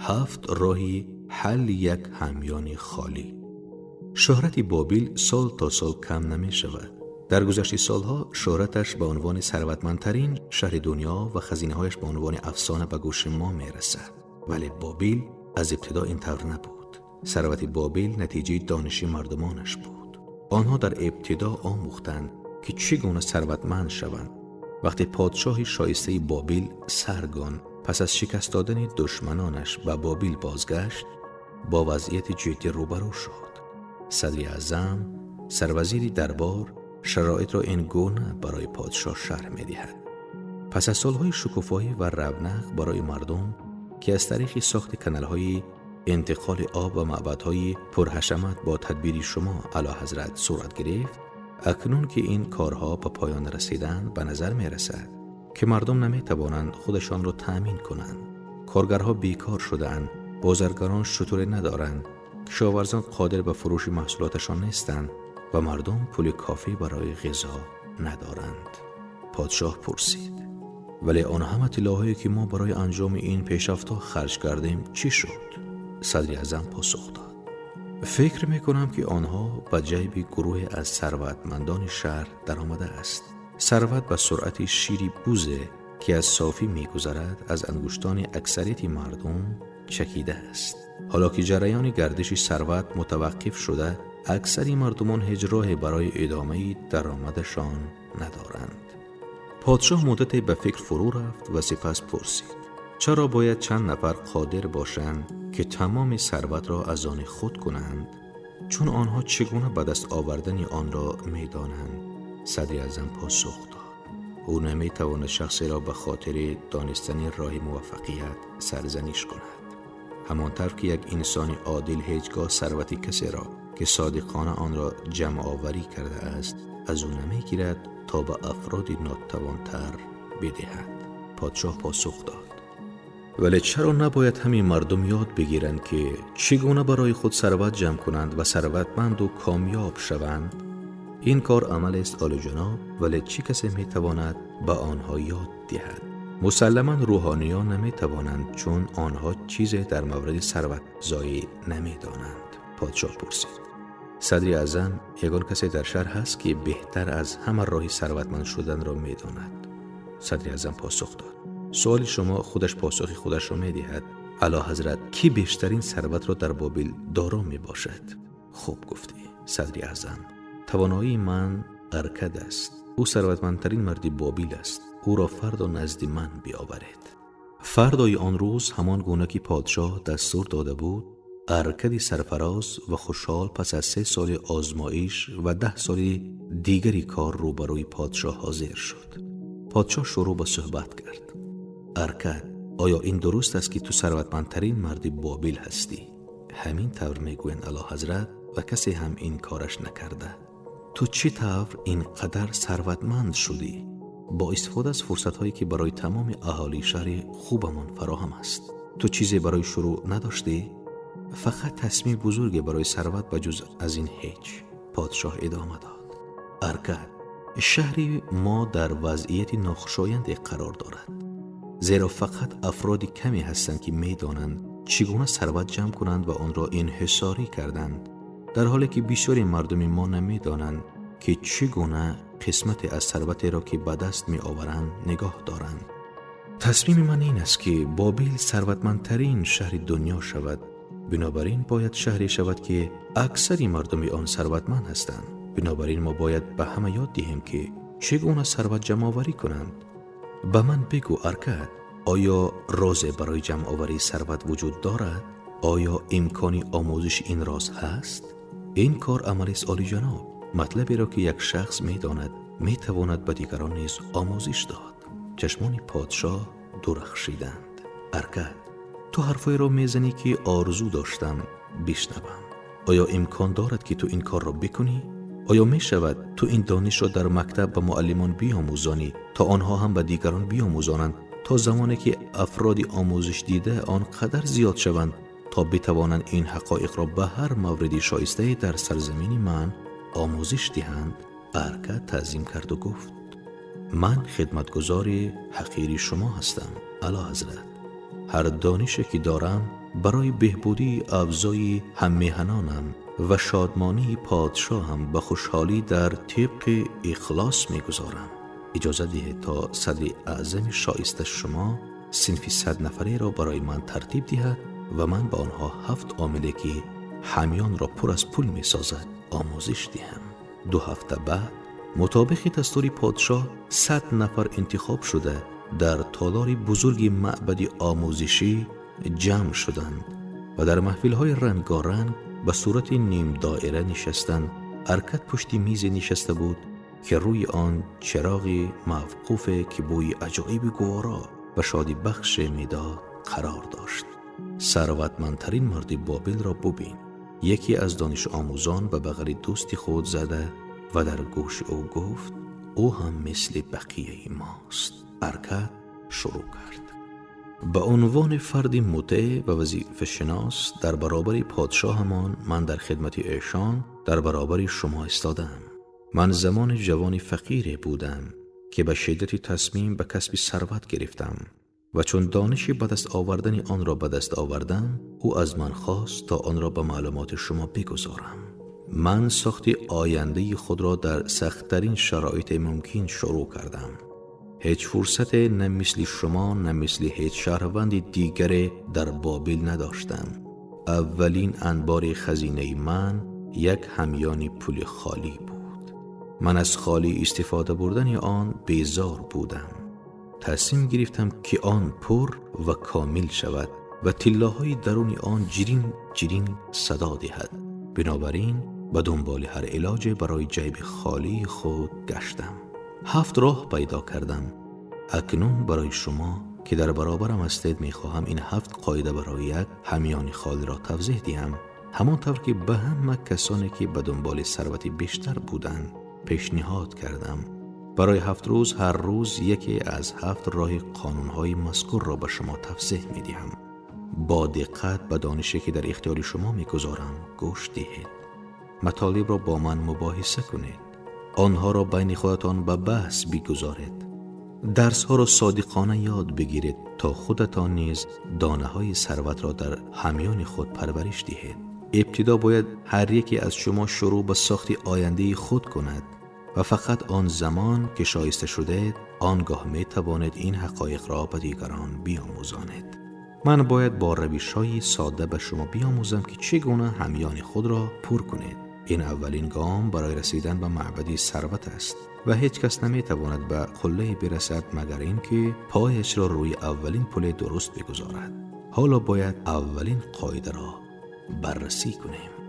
Ҳафт роҳи ҳалли як ҳамёни холӣ. Шӯҳрати Бобил сол то сол кам намешавад. Дар гузашти солҳо шӯҳраташ ба унвони сарватмандтарин шаҳри дунё ва хазинаҳояш ба унвони афсона ба гӯши мо мерасад. Вале Бобил аз ибтидо ин тавр набуд. Сарвати Бобил натиҷаи дониши мардумонаш буд. Онҳо дар ибтидо омӯхтанд, ки чӣ гуна сарватманд шаванд. Вақте подшоҳи шоистаи Бобил Саргон пас аз шикаст додани душманонаш ба Бобил бозгашт, бо вазъияти ҷиддӣ рӯбарӯ шуд. Садри аъзам, сарвазири дарбор, шароитро ин гуна барои подшоҳ шарҳ медиҳад. Пас аз солҳои шукуфоӣ ва равнақ барои мардум, ки аз тариқи сохти каналҳои интиқоли об ва маъбадҳои пурҳашамат бо тадбири шумо Аълоҳазрат сурат гирифт, акнун ки ин корҳо ба поён расиданд, ба назар мерасад, ки мардум наметавонанд худашонро таъмин кунанд. Коргарҳо бекор шудаанд, бозаргарон шутуре надоранд, кишоварзон қодир ба фурӯши маҳсулоташон нестанд ва мардум пули кофӣ барои ғизо надоранд. Подшоҳ пурсид: вале он ҳама тиллоҳое, ки мо барои анҷоми ин пешрафтҳо харҷ кардем, чӣ шуд? Садри аъзам посух дод: фикр мекунам, ки онҳо ба ҷайби гурӯҳе аз сарватмандони шаҳр даромадааст. Сарват ба суръати шири бузе, ки аз софӣ мегузарад, аз ангуштони аксарияти мардум чакидааст. Ҳоло ки ҷараёни гардиши сарват мутаваққиф шуда, аксари мардумон ҳеҷ роҳе барои идомаи даромадашон надоранд. Подшоҳ муддате ба фикр фурӯ рафт ва сипас пурсид: чаро бояд чанд нафар қодир бошанд, ки тамоми сарватро аз они худ кунанд, чун онҳо чӣ гуна ба даст овардани онро медонанд? Садри аъзам посух дод: ӯ наметавонад шахсеро ба хотири донистани роҳи муваффақият сарзаниш кунад. Ҳамон тавр ки як инсони одил ҳеҷ гоҳ сарвати касеро, ки содиқона онро ҷамъоварӣ кардааст, аз ӯ намегирад то ба афроди нотавонтар бидиҳад. Подшоҳ посух дод: вале чаро набояд ҳамин мардум ёд бигиранд, ки чӣ гуна барои худ сарват ҷамъ кунанд ва сарватманду комёб шаванд? Ин кор амалест олиҷаноб, вале чӣ касе метавонад ба онҳо ёд диҳад? Мусалламан рӯҳониён наметавонанд, чун онҳо чизе дар мавриди сарватзоӣ намедонанд. Подшоҳ пурсид: садри аъзам, ягон касе дар шаҳр ҳаст, ки беҳтар аз ҳама роҳи сарватманд шуданро медонад? Садри аъзам посух дод: суоли шумо худаш посухи худашро медиҳад. Аълоҳазрат, кӣ бештарин сарватро дар Бобил доро мебошад? Хуб гуфтӣ, садри аъзам. Тавоноии ман Аркад аст. Ӯ сарватмандтарин марди Бобил аст. Ӯро фардо назди ман биёваред. Фардои он рӯз, ҳамон гуна ки подшоҳ дастур дода буд, Аркади сарфароз ва хушҳол пас аз 3 соли озмоиш ва 10 соли дигари кор рӯбарӯи подшоҳ ҳозир шуд. Подшоҳ шурӯъ ба суҳбат кард: Аркад, оё ин дуруст аст, ки ту сарватмандтарин марди Бобил ҳастӣ? Ҳамин тавр мегӯянд, Аълоҳазрат, ва касе ҳам ин кораш накарда. Ту чӣ тавр ин қадар сарватманд шудӣ? Бо истифода аз фурсатҳое, ки барои тамоми аҳолии шаҳри хубамон фароҳам аст. Ту чизе барои шурӯъ надоштӣ? Фақат тасмими бузурге барои сарват, ба ҷуз аз ин ҳеҷ. Подшоҳ идома дод: Аркад, шаҳри мо дар вазъияти нохушоянде қарор дорад, зеро фақат афроди каме ҳастанд, ки медонанд чӣ гуна сарват ҷамъ кунанд ва онро инҳисорӣ карданд, дар ҳоле ки бисёри мардуми мо намедонанд, ки чӣ гуна қисмате аз сарватеро, ки ба даст меоваранд, нигоҳ доранд. Тасмими ман ин аст, ки Бобил сарватмандтарин шаҳри дунё шавад. Бинобар ин бояд шаҳре шавад, ки аксари мардуми он сарватманд ҳастанд. Бинобар ин мо бояд ба ҳама ёд диҳем, ки чӣ гуна сарват ҷамъоварӣ кунанд. Ба ман бигӯ, Аркад, оё розе барои ҷамъоварии сарват вуҷуд дорад? Оё имкони омӯзиши ин роз ҳаст? Ин кор амалест олиҷаноб. Матлаберо, ки як шахс медонад, метавонад ба дигарон низ омӯзиш дод. Чашмони подшоҳ дурахшиданд. Аркад, ту ҳарфҳоеро мезанӣ, ки орзу доштам бишнавам. Оё имкон дорад, ки ту ин корро бикунӣ? Оё мешавад ту ин донишро дар мактаб ба муаллимон биомӯзонӣ, то онҳо ҳам ба дигарон биомӯзонанд, то замоне ки афроди омӯзишдида он қадар зиёд шаванд, то битавонанд ин ҳақоиқро ба ҳар мавриди шоистае дар сарзамини ман омӯзиш диҳанд? Аркад таъзим карду гуфт: ман хидматгузори ҳақири шумо ҳастам, Аълоҳазрат. Ҳар донише, ки дорам, барои беҳбудии авзои ҳаммеҳанонам ва шодмонии подшоҳам ба хушҳолӣ дар тибқи ихлос мегузорам. Иҷозат диҳед то садри аъзами шоиста шумо синфи 100 нафареро барои ман тартиб диҳад ва ман ба онҳо 7 омиле ки ҳамёнро пур аз пул месозад омӯзиш диҳам. 2 ҳафта баъд мутобиқи дастури подшоҳ 100 нафар интихоб шуда дар толори бузурги маъбади омӯзишӣ ҷамъ шуданд ва дар маҳфилҳои рангоранг ба сурати нимдоира нишастанд. Аркад пушти мизе нишаста буд ки рӯи он чароғи мавқуфе ки бӯи аҷоиби гуворо ва шодибахше медод қарор дошт. Сарватмандтарин марди Бобилро бубин. Яке аз донишомӯзон ба бағали дӯсти худ зада ва дар гӯши ӯ гуфт: ӯ ҳам мисли бақияи мост. Аркад шурӯъ кард. Ба унвони фарди мутеъ ва вазифашинос дар баробари подшоҳамон ман дар хидмати эшон дар баробари шумо истодаам. Ман замони ҷавони фақире будам ки ба шиддати тасмим ба касби сарват гирифтам ва чун дониши ба даст овардани онро ба даст овардам, ӯ аз ман хост то онро ба маълумоти шумо бигузорам. Ман сохти ояндаи худро дар сахттарин шароити мумкин шурӯъ кардам. Ҳеҷ фурсате на мисли шумо, на мисли ҳеҷ шаҳрванди дигаре дар Бобил надоштам. Аввалин анбори хазинаи ман як ҳамёни пули холӣ буд. Ман аз холӣ истифода бурдани он безор будам. Тасмим гирифтам ки он пур ва комил шавад ва тиллоҳои даруни он ҷирин ҷирин садо диҳад. Бинобар ин ба дунболи ҳар илоҷе барои ҷайби холии худ гаштам. 7 роҳ пайдо кардам. Акнун барои шумо ки дар баробарам ҳастед мехоҳам ин 7 қоида барои як ҳамёни холиро тавзеҳ диҳам, ҳамон тавр ки ба ҳама касоне ки ба дунболи сарвати бештар буданд пешниҳод кардам. Барои 7 рӯз ҳар рӯз яке аз 7 роҳи қонунҳои мазкурро ба шумо тавзеҳ медиҳам. Бо диққат ба донише ки дар ихтиёри шумо мегузорам гӯш диҳед. Матолибро бо ман мубоҳиса кунед. Онҳоро байни худатон ба баҳс бигузоред. Дарсҳоро содиқона ёд бигиред то худатон низ донаҳои сарватро дар ҳамёни худ парвариш диҳед. Ибтидо бояд ҳар яке аз шумо шурӯъ ба сохти ояндаи худ кунад ва фақат он замон ки шоиста шудед, он гоҳ метавонед ин ҳақоиқро ба дигарон биомӯзонед. Ман бояд бо равишҳои сода ба шумо биомӯзам ки чӣ гуна ҳамёни худро пур кунед. Ин аввалин гом барои расидан ба маъбади сарват аст ва ҳеҷ кас наметавонад ба қуллае бирасад магар ин ки пояшро рӯи аввалин пуле дуруст бигузорад. Ҳоло бояд аввалин қоидаро баррасӣ кунем.